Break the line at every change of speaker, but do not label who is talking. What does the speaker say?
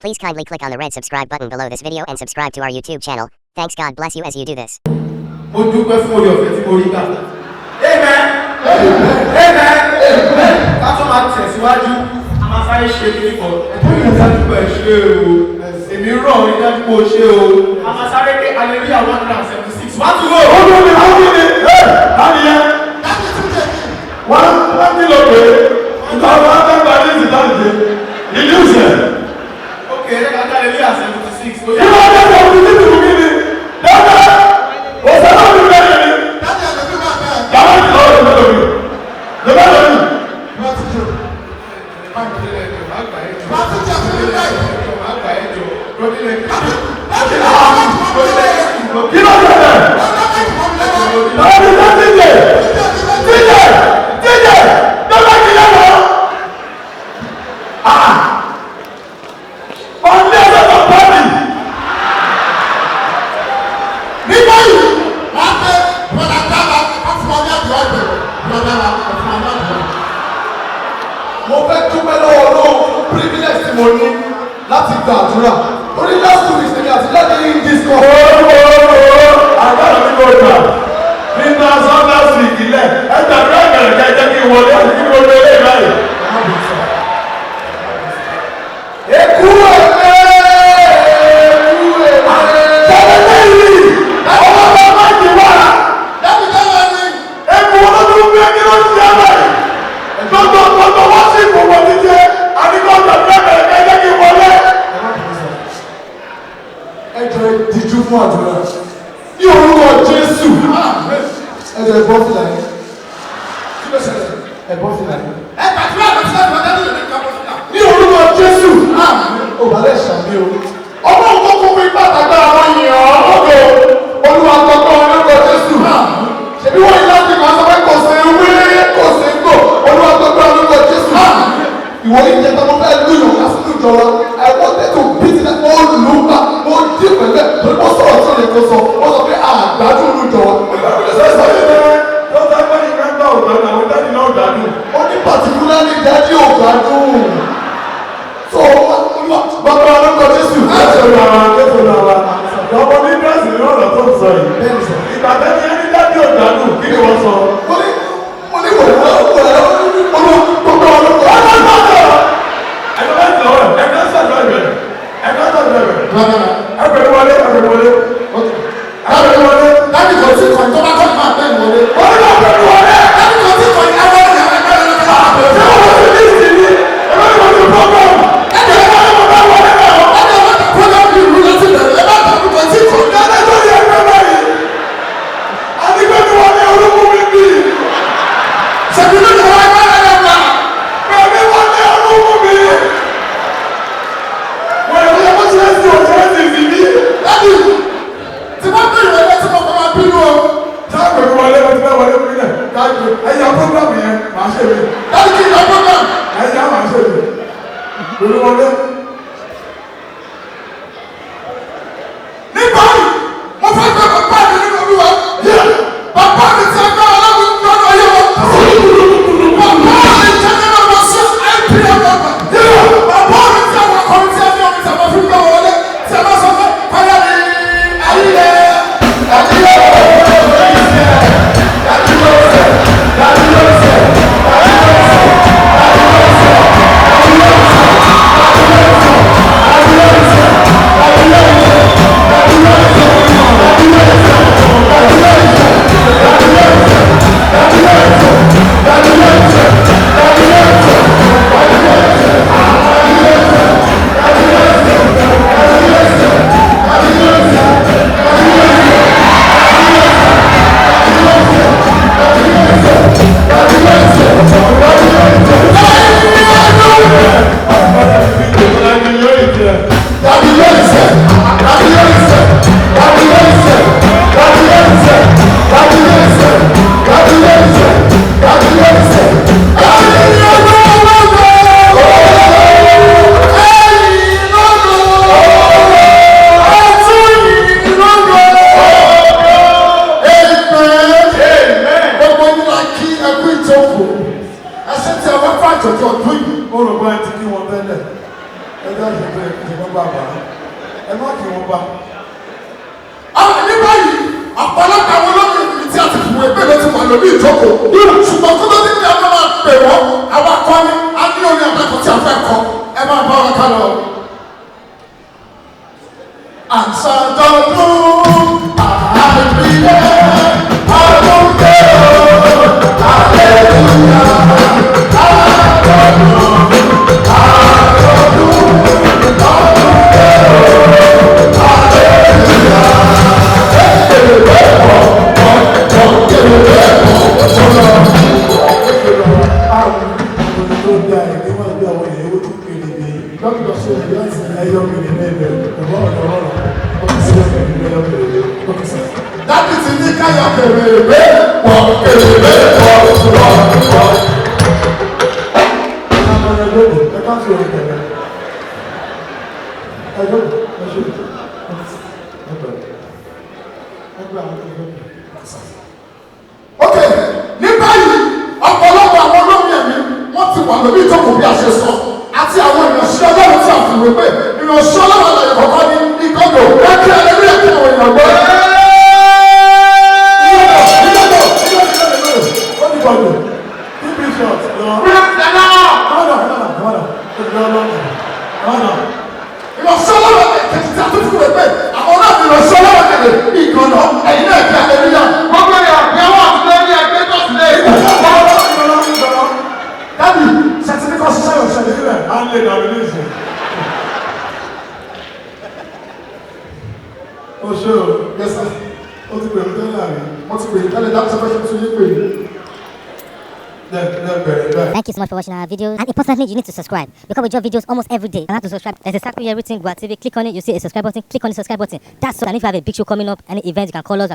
Please kindly click on the red subscribe button below this video and subscribe to our YouTube channel. Thanks, God bless you as you do this.
Amen. Amen. Amen. That's what I'm saying. Síwájú, a máa fáyé ṣe kí ní kọ̀. Ẹ̀tọ́ yóò dájú pé ṣe o. Èmi rọ̀ ní dájú pé o ṣe o. A máa sáré pé hallelujah 176. Wá tún lò. Ó dún mi, ó dún mi. Láti yẹ. Wọ́n ti lò pé ìtọ́jú akẹ́kọ̀ọ́ ní ìdájọ́. Ìlú ìṣẹ̀. Ok, ẹ ká hallelujah 76. Ìwọ́n ọjọ́ ìwọ̀n ti ní ìlú mi ni. Dọ́kẹ́, òṣèlú mi bẹ̀rẹ̀ ni. Yàrá ti lọ́wọ́ ìgbẹ́lẹ̀ mi. Ìgbẹ́lẹ̀ mi. Mo fẹ́ dúpẹ́ lọ́wọ́ Ọlọ́run fún privilege tí mo ní láti gbàdúrà. Orí last 2 weeks ni àti láti yí disco. Àgbàdo mi kò gbà. Nígbà sọ́n last week ilẹ̀ ẹgbẹ́ mi ọ̀gẹ̀rẹ̀ kẹ́jẹ́ kí n wọlé àti kí n wọlé ilé ìbáyìí. Èkú ẹ̀mẹ́. Tẹ̀lé yìí. Ọmọ bàbá ti wà. Èkú olódùn bí ẹni ló ń ṣe báyìí. Gbogbo wọ́n sì kò wọ́n ti jẹ́ àdìgbọ́dọ̀ bẹ̀rẹ̀ kẹ́jẹ́ kí n wọlé. Ẹ jẹ́ ìdíjú fún àdúrà. Ní orúkọ Jésù. Ẹ jẹ́ ẹ̀bọ́ fìlà yẹn. Kí ló ṣẹlẹ̀? Ẹ̀bọ́ fìlà yẹn. Ẹ gbàdúrà lọ sí ẹ̀bọ́ dájú lè ká bọ́ fìlà. Ní orúkọ Jésù. Ò bá lẹ̀ ṣàmì o. Ọmọ òkú kún fún ipá àtàgbà àwọn èèyàn ọ̀gọ̀. Olúwa tọ́kọ́ orúkọ Jésù. Ṣèbí wọ́n yí láti kàn sọ pé kò sí wí kò sí gbò. Olúwa tọ́kọ́ orúkọ Jésù. Ìwọ yìí jẹ́ tọ́mọ fẹ́ lùyọ̀ lásìkò ìjọba. I wanted to beat that all lumba. Mo dí pẹ̀lú ẹ̀ torí mo sọ̀rọ̀ tí o lè tó sọ. Ó sọ pé àgbájú olùjọba. Ó ní particularly dájú ògbádùn. So bàbá orúkọ Jésù.
Ọmọ ní bẹ́ẹ̀sì ní ọ̀nà tó ń sọ yìí. Ìgbà tẹ́lẹ̀ ẹni dájú ògbádùn kí ni wọ́n sọ?
Mo ní wẹ̀rẹ̀ gbogbo orúkọ.
Ẹgbẹ̀rún wọlé.
Láti kò sí kan tó bá kọ́ máa bẹ́ẹ̀ wọlé.
Wọ́n ní ọ̀gbẹ̀rún wọlé.
Láti kò sí kan ẹgbẹ́ ìyàwó ẹgbẹ́ ìyàwó.
Ṣé wọ́n ti ní ìsinmi? Ẹgbẹ́ ìwọ̀n ti program. Ẹgbẹ́ ìwọ̀n ti wọlé náà.
Ẹgbẹ́ ìwọ̀n ti program bí ìlú lọ sí bẹ̀rẹ̀. Ẹgbẹ́ ìwọ̀n kò sí kan.
Ẹgbẹ́ tó yẹ ẹgbẹ́ báyìí. Adigbẹ́ni wọlé orúkú mi bì.
Ṣèbí ló ní wọ́n ẹgbẹ́ rẹ̀ wá.
Bẹ̀mí wọlé orúkú mi. Wọ́n yẹ kó ṣe é sí òṣèré sí ìbí.
Láti tí wọ́n bẹ̀rẹ̀ ẹgbẹ́ tí wọ́n máa bínú o.
Sáàpẹ̀rù wọlé wọ́n ti bá wọlé fún ilẹ̀. Ẹ̀yà prógrámù yẹn máa ṣe mi.
Láti kí ìyá program.
Ẹ̀yà máa ṣe mi. Lórí wọlé.
Ní báyìí, mo fẹ́ gbé bàbá mi nínú Olúwa. Bàbá mi ti ẹgbẹ́ ọlọ́run lọ́dọ̀ ayé wọn. Bàbá mi ti ẹgbẹ́ ọmọ sí IPM bàbá. Bàbá mi ti àwọn akọrin tí a ní ọmọ ìtàwọn fún gbọ́ wọlé. Tí a bá sọ fún padà ní ayé.
Ó rò bá ẹ ti kí wọn tẹ́lẹ̀. Ẹ dá ìṣẹ́ bẹ́ẹ̀.
ìjọba bàbá ẹ má kí wọn bá. àwọn ní báyìí ọ̀pọ̀lọpọ̀ àwọn olórin tí a ti fìwé pé ló ti wà lórí ìjókòó ṣùgbọ́n kó tó ní kí a máa pè wọ́n àwọn akọni á ní orin àbẹ́kọ̀ tí a fẹ́ kọ ẹ máa bá wọn ká lọ. àṣàjọ̀dún àìbílẹ̀ àlùkò àlẹ́lúyà Dábì ti ní káyọ̀ kèrèbé pọ̀ kèrèbé pọ̀ pọ̀ pọ̀. Ẹ ká fi òun bẹ̀rẹ̀. Ẹ gbọ́dọ̀ ẹ ṣe ẹgbẹ́ àwọn tó gbọ́dọ̀. Ok, ní báyìí ọ̀pọ̀lọpọ̀ àwọn olórin ẹ̀mí wọ́n ti wà lórí ìjókòó bí a ṣe sọ àti àwọn ìránṣẹ́ ọlọ́run tí a fi wé pé ìránṣẹ́ ọlọ́run àlàyé kọ̀ọ̀kan ní ìkọ́gbò ẹgbẹ́ ẹlẹ́rìí ẹ̀kọ́ àwọn èèyàn gbọ́. ìránṣẹ́ ọlọ́run kẹ̀kẹ́ tí a tó fi wé pé àwọn náà fi ìránṣẹ́ ọlọ́run kẹ̀kẹ́ ìkànnà ẹ̀yìn náà ẹ̀kẹ́ ẹlẹ́rìí yá. gbogbo èèyàn bí wọ́n ti lé ní ẹgbẹ́ tó sì lé. Dábì sẹ́tìmíkọ́ ṣiṣẹ́ òṣèlú rẹ̀ á lè dàbí ní ìsìn. O ṣe o, yes sir. O ti pè mí tẹ́lẹ̀ àrí. Mo ti pè mí tẹ́lẹ̀ dáhùn sọ́fẹ́ ṣe tún yé pè mí.
Thank you so much for watching our videos. And importantly, you need to subscribe because we drop videos almost every day. And how to subscribe? There's exactly everything. Gua TV. Click on it. You see a subscribe button. Click on the subscribe button. That's so. And if you have a big show coming up, any event, you can call us.